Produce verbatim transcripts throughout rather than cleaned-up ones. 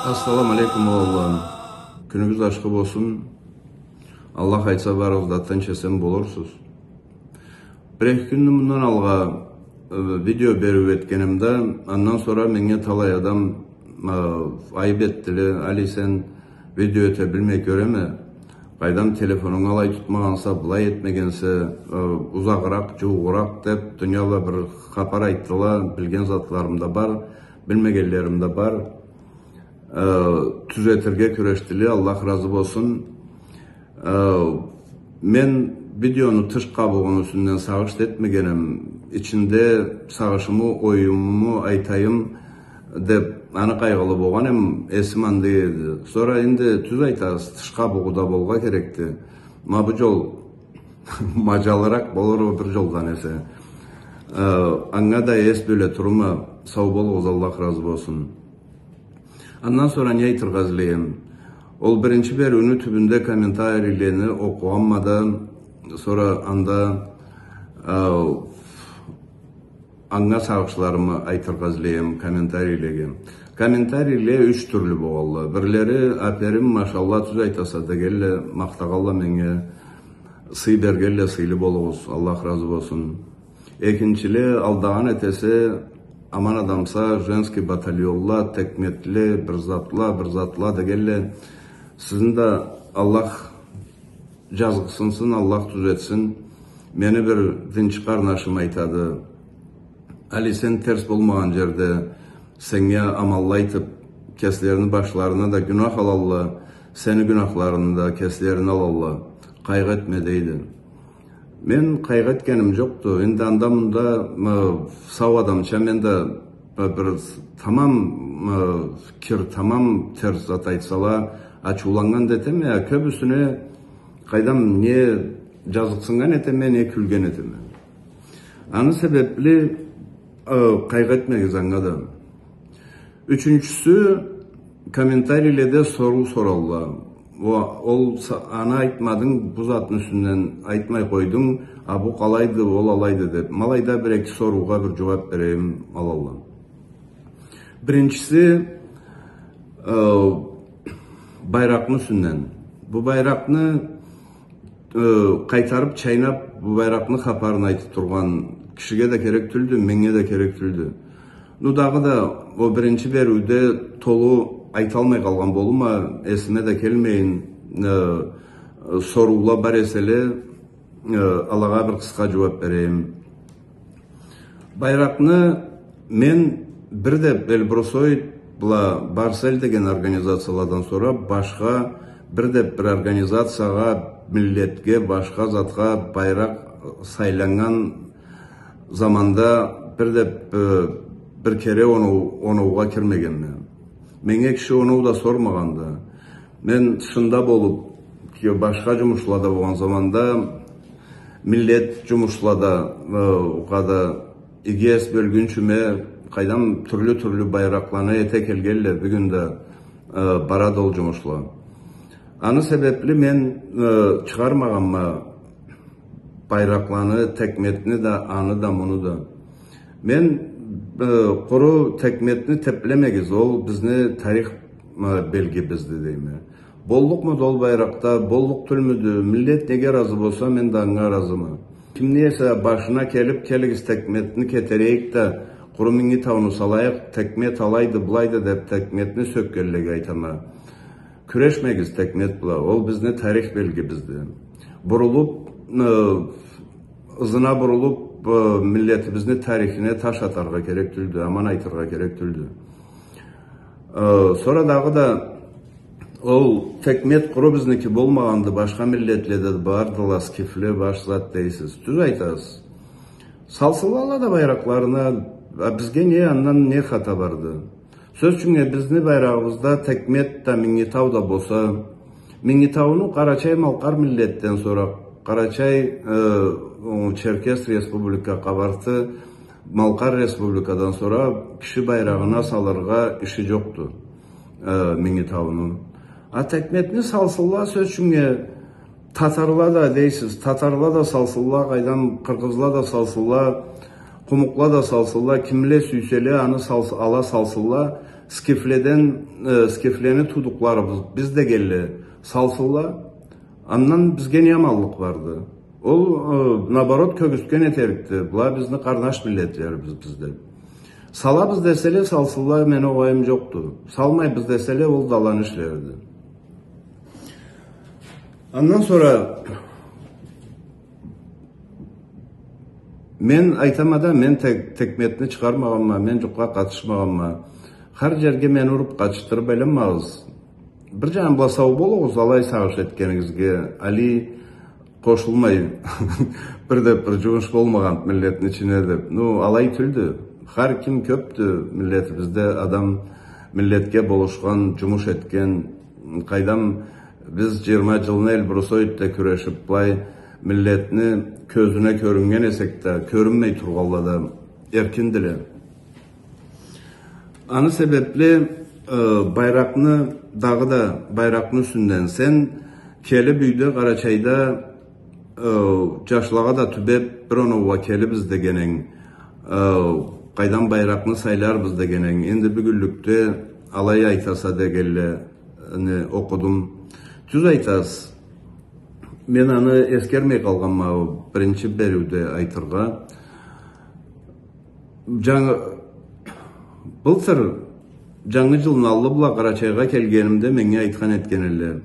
Ассаламу алейкум, уланла. Кюнюгюз ашхы болсун. Аллах айтса, барыгъыз да тынч-эсен болурсуз. Бир-эки кюнню мындан алгъа, э, видео бериу этгенимде, андан сора меннге талай адам, э, айып этдиле: «Али, сен видео эте билмей кёреме, къайдам, телефонунгу алай тутмагъанса, былай этмегенсе, э, узагъыракъ, джууукъуракъ», — деп, дуния бла бир хапар айтдыла, билген затларым да бар, билмегенлерим да бар. Э, тюзетирге кюрешдиле, Аллах разы болсун. Э, мен видеону тыш къабугъуну юсюнден сагъыш этмегенем, ичинде сагъышымы, оюмуму айтайым деп, аны къайгъылы болгъан эм, эсим анда эди. Сора энди тюз айтасыз, тыш къабугъу да болгъа керекди. Ма бу джол маджалыракъ болур о бир джолдан эсе. Э, анга да эс бёле турума, сау болугъуз, Аллах разы болсун. Андан сора не айтыргъа излейме? Ол биринчи бериуню тюбюнде комментарийлени окъугъанма да, сора анда, э, анга сагъышларымы айтыргъа излейме комментарийлеге. Комментарийле юч тюрлю болгъанла. Бирлери: «Аперим, машалла, тюз айтаса», — дегенле, махтагъанла меннге, сый бергенле, сыйлы болугъуз, Аллах разы болсун. Экинчиле: «Алдагъан этесе, аман адамса, женский батальонла, текметле, бир затла, бир затла», — дегенле. Сизни да Аллах джазыкъсынсын, Аллах тюзетсин. Мени бир динчи къарнашым айтады: «Али, сен терс болмагъан джерде сеннге аманла айтып, кеслерини башларына да гюнах алалла, сени гюнахларынгы да кеслерине алалла. Къайгъы этме», — дейди. Мен къайгъы этгеним джокъду. Энди анда-мында, ы, сау адамча мен да бир, бир тамам, ы, кир, тамам терс зат айтсала, ачыуланнган да этеме, а кёбюсюне, къайдам, не джазыкъсыннган этеме, не кюлген этеме. Аны себепли, ы, къайгъы этмегиз анга да. Ючюнчюсю, комментарийледе соруу соралла. О, ол са-, аны айтмадынг, бу затны юсюнден айтмай къойдунг, а бу къалайды, ол алайды деп. Ма алайда бир-эки соруугъа бир джууап берейим, аланла. Биринчиси, э, байракъны юсюнден. Бу байракъны э, къайтарып, чайнап, бу байракъны хапарын айтып тургъан кишиге да керек тюлдю, меннге да керек тюлдю. Ну, дагъыда о биринчи бериуде толу айталмай къалгъан болурма, эсиме да келмейин, э, соруула бар эселе, э, алагъа бир къысха джууап берейим. Байракъны мен бир да Эльбрусоид бла Барсель деген организацияладан сора башха бир да бир организациягъа, миллетге, башха затха байракъ сайланнган заманда бир да бир, бир кере оноу-, оноугъа кирмегенме. Меннге киши оноу да сормагъанды. Мен тышында болуп, ки-, башха джумушлада болгъан заманда, миллет джумушлада, э, огъада иги эс бёлгюнчюме, къайдам, тюрлю-тюрлю байракъланы эте келгенле, бюгюн да, э, барады ол джумушла. Аны себепли мен, э, чыгъармагъанма байракъланы, текметни да, аны да, муну да. Мен, э, къуру текметни теплемегиз, ол бизни тарих, э, белгибизди, дейме. Боллукъмуду ол байракъда, боллукъ тюлмюдю, миллет неге разы болса, мен да анга разыма. Кимни эсе башына келип, келигиз, текметни кетерейик да, къуру Минги тауну салайыкъ, текмет алайды, былайды деп, текметни сёкгенлеге айтама. Кюрешмегиз текмет бла, ол бизни тарих белгибизди. Бурулуп, э, ызына бурулуп, э, миллетибизни тарихине таш атаргъа керек тюлдю, аман айтыргъа керек тюлдю. Э, сора дагъыда ол текмет къуру бизники болмагъанды, башха миллетледе да бардыла, скифле, баш зат дейсиз. Тюз айтасыз. Салсынла да байракъларына, а бизге не, андан не хата барды? Сёз ючюннге, бизни байрагъыбызда текмет да, Минги тау да болса, Минги тауну къарачай-малкъар миллетден сора, къарачай, э, о, Черкес Республика, Къабарты-Малкъар Республикадан сора киши байрагъына салыргъа иши джокъду, э, Минги тауну. А текметни салсынла, сёз ючюннге, татарла да дейсиз, татарла да салсынла, къайдам, къыргъызла да салсынла, къумукъла да салсынла, кимле сюйселе, аны салс-, ала салсынла. Скифледен, э, скифлени туудукъларыбыз биз дегенле салсынла, андан бизге не аманлыкъ барды? Ол, э, наоборот, кёргюзтген этерикди. Была бизни къарнаш миллетлерибиз биз деп. Салабыз деселе, салсынла, мени огъайым жокъду. Салмайбыз деселе, ол да аланы ишлериди. Андан сора мен айтама да, мен тек-, текметни чыгъармагъанма, мен жукъгъа къатышмагъанма. Хар жерге мени уруп къатышдырып айланмагъыз. Бир жаны бла сау болугъуз, алай сагъыш этгенигизге. Али къошулмай, бир да бир жумуш болмагъан миллетни ичине деп. Ну, алай тюлдю. Хар ким кёпдю миллетибизде адам, миллетге болушхан, жумуш этген. Къайдам, биз жыйырма жылны Эльбрусоидде кюрешип, былай миллетни кёзюне кёрюннген эсек да, кёрюнмей тургъанла да эркиндиле. Аны себепли, э, байракъны, дагъыда байракъны юсюнден, сен келип юйде, Къарачайда, э, жашлагъа да тюбеп, бир оноугъа келирбиз дегенинг, э, къайдам, байракъны сайларбыз дегенинг. Энди бюгюнлюкде алай айтаса дегенлени окъудум. Тюз айтасыз. Мен аны эсгермей къалгъанма биринчи бериуде айтыргъа. Жангы, былтыр Жангы жылны аллы бла Къарачайгъа келгенимде, меннге айтхан этген элле: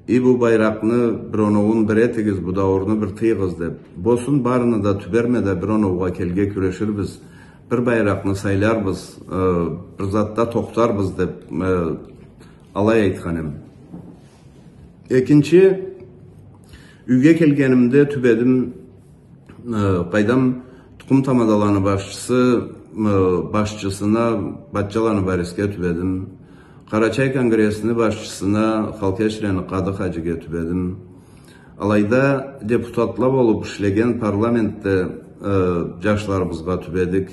«И, бу байракъны бир оноуун бир этигиз, бу даурну бир тыйыгъыз», — деп. Болсун, барыны да тюберме да, бир оноугъа келирге кюреширбиз, бир байракъны сайларбыз, э, бир затда тохтарбыз деп, э, алай айтхан эм. Экинчи, юйге келгенимде тюбедим, э, къайдам, тукъум тамадаланы башчысы, э, башчысына, Батчаланы Борисге тюбедим. Къарачай конгрессини башчысына, Халкечлени Къады хаджиге тюбедим. Алайда депутатла болуп ишлеген парламентде, э, жашларыбызгъа тюбедик.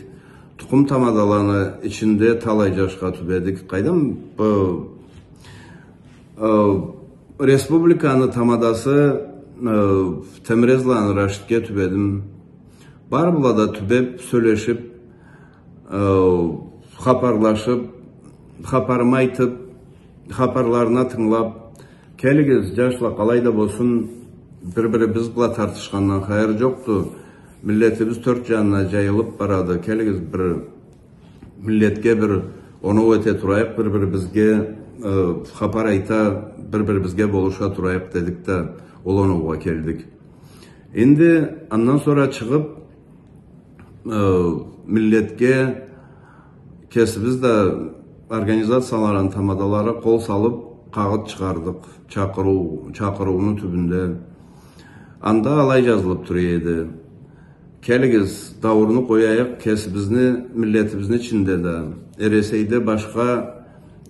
Тукъум тамадаланы ичинде талай жашха тюбедик. Къайдам, бу Э, республиканы тамадасы, э, Темрезланы Рашидге тюбедим. Бары бла да тюбеп, сёлешип, э, хапарлашып, хапарымы айтып, хапарларына тынгылап, келигиз, жашла, къалай да болсун, бир-бирибиз бла тартышхандан хайыр жокъду. Миллетибиз тёрт жанына жайылып барады. Келигиз, бир миллетге бир оноу эте турайыкъ, бир-бирибизге, э, хапар айта, бир-бирибизге болуша турайыкъ дедик да, ол оноугъа келдик. Энди андан сора чыгъып, э, миллетге кесибиз да организацияланы тамадалары къол салып, къагъыт чыгъардыкъ, чакъырыу, чакъырыуну тюбюнде. Анда алай жазылып тура эди: «Келигиз, даурну къояйыкъ кесибизни, миллетибизни ичинде да, Эресейде башха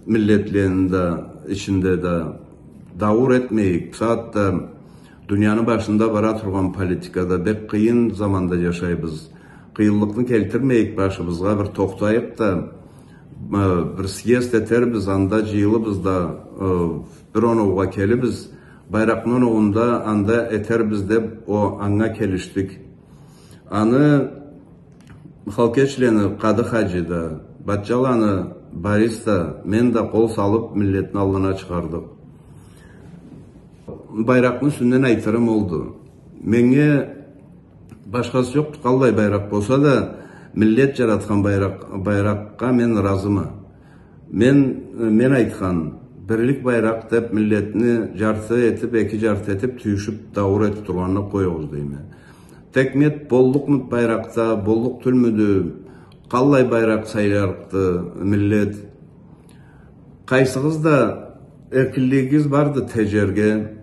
миллетлени да ичинде да даур этмейик. Бусагъатда дунияны башында бара тургъан политикада бек къыйын заманда жашайбыз. Къыйынлыкъны келтирмейик башыбызгъа, бир тохтайыкъ да, э, бир съезд этербиз, анда жыйылыбыз да, э, бир оноугъа келибиз, байракъны оноуун да анда этербиз», — деп, о, анга келишдик. Аны Халкечлени Къады хаджи да, Батчаланы Борис да, мен да къол салып, миллетни аллына чыгъардыкъ. Байракъны юсюнден айтырым олду. Меннге башхасы жокъду, къаллай байракъ болса да, миллет жаратхан байракъ, байракъгъа мен ыразыма. Мен, мен айтхан, бирлик байракъ деп, миллетни жарты этип, эки жарты этип, тюйюшюп, даур этип тургъанына къоюгъуз дейме. Текмет боллукъмуду байракъда, боллукъ тюлмюдю, къаллай байракъ сайларыкъды миллет? Къайсыгъыз да эркинлигигиз барды тежерге.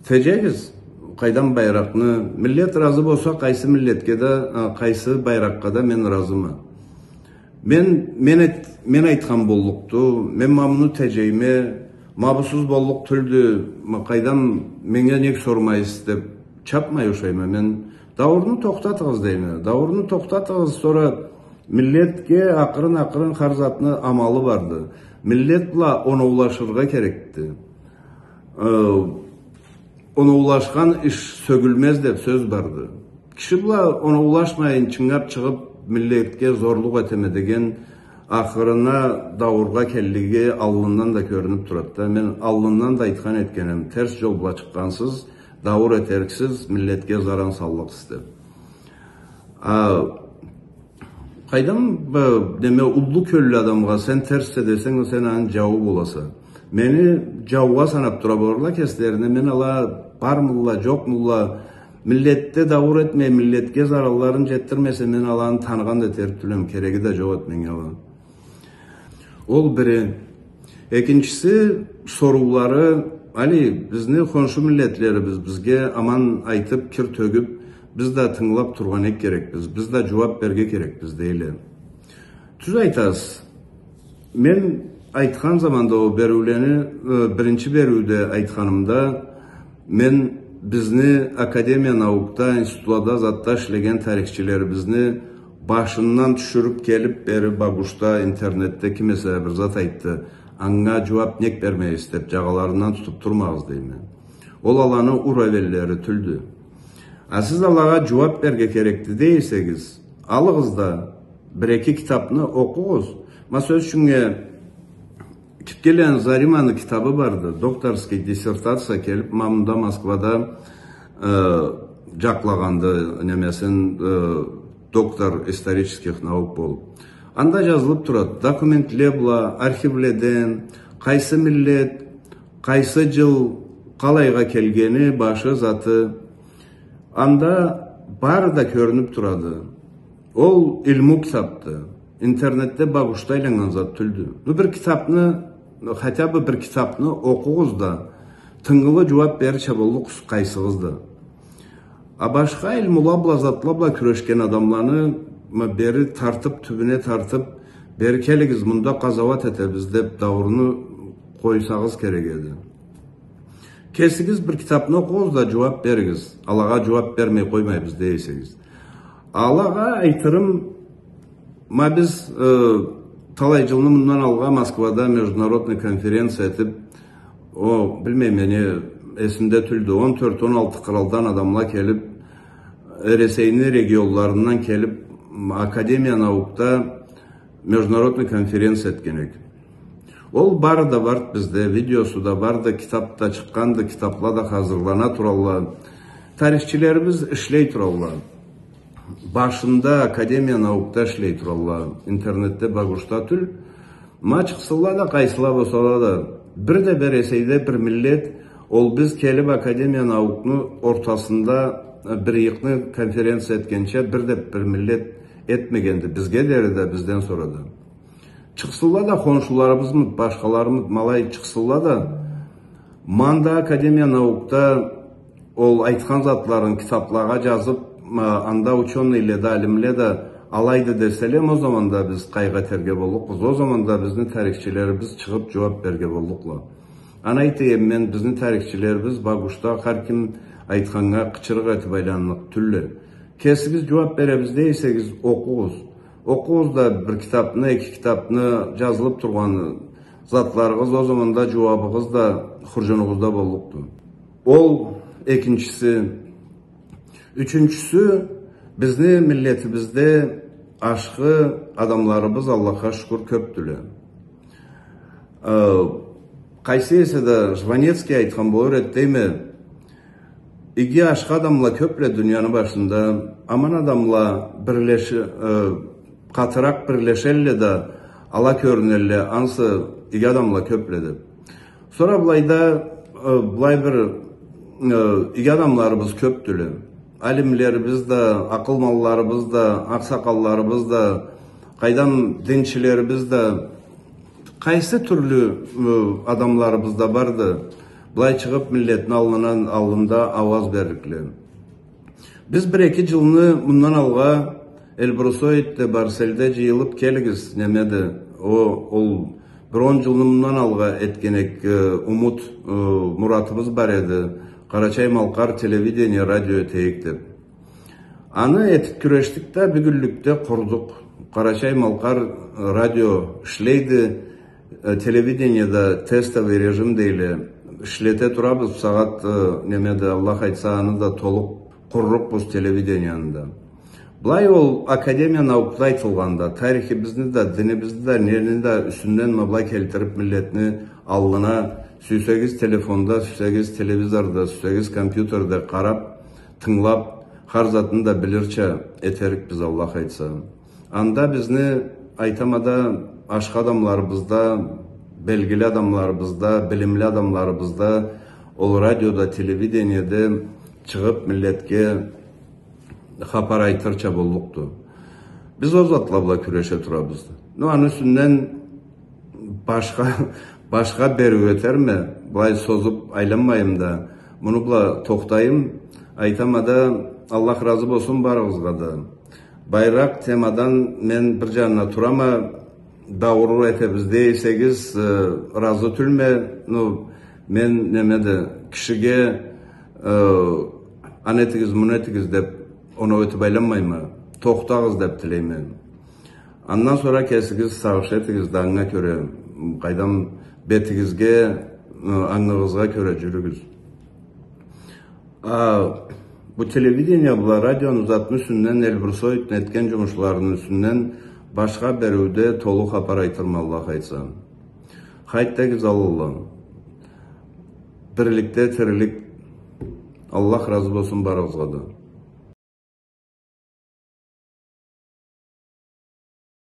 Тежегиз, къайдам, байракъны. Миллет ыразы болса, къайсы миллетге да, а, къайсы байракъгъа да мен ыразыма. Мен, мен эт-, мен айтхан боллукъду, мен ма муну тежейме, ма бусуз боллукъ тюлдю, ма къайдам, меннге нек сормайсыз деп чапмай ушайма. Мен, «Даурну тохтатыгъыз», — дейме. Даурну тохтатыгъыз, сора миллетге акъырын-акъырын, хар затны амалы барды. Миллет бла оноулашыргъа керекди. Э, оноулашхан иш сёгюлмез деп сёз барды. Киши бла оноулашмайын, чынгап чыгъып, миллетге зорлукъ этеме деген Ахырына даургъа келлиги аллындан да кёрюнюп турады да. Мен аллындан да айтхан этгенем, терс джол бла чыкъгъансыз, даур этериксиз, миллетге заран саллыкъсыз деп. А, къайдам, б-, неме, уллу кёллю адамгъа сен терссе десенг, сен аны джауу боласа. Мени джаугъа санап тура болурла кеслерине, мен ала бармылла, джокъмулла, миллетде даур этмей, миллетге заралларын джетдирмесе, мен аланы таныгъан да этерик тюлем, кереги да джокъ эди меннге ала. Ол бири. Экинчиси, соруулары, али, бизни хоншу миллетлерибиз бизге аман айтып, кир тёгюп, биз да тынгылап тургъан эк керекбиз, биз да джууап берге керекбиз, дейле. Тюз айтасыз. Мен айтхан заманда ол бериулени, э, биринчи бериуде айтханымда, мен бизни академия наукда, институтлада, затда ишлеген тарихчилерибизни башындан тюшюрюп келип бери Багушда, интернетде ким эсе бир зат айтды, анга джууап нек бермейсиз деп, джагъаларындан тутуп турмагъыз дейме. Ол аланы уровенлери тюлдю. А сиз алагъа джууап берге керекди дейсегиз, алыгъыз да, бир-эки китапны окъугъуз. Ма, сёз ючюннге, Кипкеланы Зариманы китабы барды, докторский диссертация келип, ма мында Москвада, э, джакълагъанды, немесин, э, доктор исторических наук болуп. Анда джазылып турады, документле бла, архивледен, къайсы миллет, къайсы джыл, къалайгъа келгени, башы, заты. Анда бары да кёрюнюп турады. Ол илму китапды. Интернетде Багушда айланнган зат тюлдю. Бу бир китапны, хотя бы бир китапны окъугъуз да, тынгылы джууап берирча боллукъсуз къайсыгъыз да. А башха илмула бла, затла бла кюрешген адамланы ма бери тартып, тюбюне тартып, бери келигиз, мында къазауат этебиз деп, дауруну къойсагъыз керек эди. Кесигиз бир китапны окъугъуз да джууап беригиз. Алагъа джууап бермей къоймайбыз дейсегиз. Алагъа айтырым, ма биз, э, талай джылны мындан алгъа Москвада международный конференция этип, о, билмейме, не, эсимде тюлдю, он тёрт, он алты къралдан адамла келип, Эресейни регионларындан келип, Академия наукда международный конференция этген эдик. Ол бары да барды бизде, видеосу да барды, китап да чыкъгъанды, китапла да хазырлана туралла. Тарихчилерибиз ишлей туралла. Башында Академия наукда ишлей туралла. Интернетде, Багушда тюл. Ма чыкъсынла да, къайсыла болсала да, бир да бир Эресейде бир миллет, ол биз келип Академия наукну ортасында, э, бир ыйыкъны конференция этгенча, бир да бир миллет этмегенди. Бизге дери да, бизден сора да. Чыкъсынла да, хоншуларыбызмыд, башхаларымыд, ма алай чыкъсынла да, мында Академия наукда ол айтхан затларын китаплагъа джазып, ма, анда учёныйле да, алимле да алайды деселе, ма, о заманда биз къайгъы этерге боллукъбуз. О заманда бизни тарихчилерибиз чыгъып джууап берирге боллукъла. Аны айтайым мен, бизни тарихчилерибиз Багушда хар ким айтханнга къычырыкъ этип айланныкъ тюлле. Кесигиз джууап беребиз дейсегиз, окъугъуз. Окъугъуз да бир китапны, эки китапны, джазылып тургъан затларыгъыз, о заманда джууабыгъыз да хурджунугъузда боллукъду. Ол экинчиси. Ючюнчюсю, бизни миллетибизде ашхы адамларыбыз, Аллахха шукур, кёпдюле. Э, къайсы эсе да Жванецкий айтхан болур эди дейме, иги ашхы адамла кёпле дунияны башында, аман адамла бирлеши-, э, къатыракъ бирлешелле да, ала кёрюнелле, ансы иги адамла кёпле деп. Сора былайда, э, былай бир, э, иги адамларыбыз кёпдюле. Алимлерибиз да, акъылманларыбыз да, акъсакъалларыбыз да, къайдам, динчилерибиз да, къайсы тюрлю, э, адамларыбыз да барды. Былай чыгъып миллетни аллына, аллында ауаз берликле. Биз бир-эки джылны мындан алгъа Эльбрусоидде, Барсельде джыйылып келигиз, немеди, о, ол бир он джылны мындан алгъа этген эдик, э, умут, э, муратыбыз бар эди. Къарачай-малкъар телевидение, радио этейик деп. Аны этип кюрешдик да, бюгюнлюкде къурдукъ. Къарачай-малкъар радио ишлейди, э, телевидениеде тестовый режим дейле, ишлете турабыз, бусагъат, э, немеде, Аллах айтса, аны да толукъ къуррукъбуз телевиденияны да. Былай ол академия наукада айтылгъанда, тарихибизни да, динибизни да, нени да юсюнден ма былай келтирип миллетни аллына, сюйсегиз телефонда, сюйсегиз телевизорда, сюйсегиз компьютерде къарап, тынгылап, хар затны да билирча этерикбиз, Аллах айтса. Анда бизни, айтама да, ашхы адамларыбыз да, белгили адамларыбыз да, билимли адамларыбыз да ол радиода, телевидениеде чыгъып миллетге хапар айтырча боллукъду. Биз ол затла бла кюреше турабыз. Ну, аны юсюнден башха, башха бериу этерме, былай созуп айланмайым да, муну бла тохтайым. Айтама да, Аллах разы болсун барыгъызгъа да. Байракъ темадан мен бир джанына турама, дауур этебиз дейсегиз, э, разы тюлме, ну, мен неме да, кишиге, э, аны этигиз, муну этигиз деп, оноу этип айланмайма. Тохтагъыз деп тилейме. Андан сора кесигиз сагъыш этигиз да, анга кёре, къайдам, бетигизге, э, ангыгъызгъа кёре джюрюгюз. А, бу телевидение бла радиону затны юсюнден, Эльбрусоидни этген джумушларыны юсюнден башха бериуде толу хапар айтырма, Аллах айтса. Хайт дегиз, аллы. Бирликде тирилик. Аллах разы болсун барыгъызгъа да.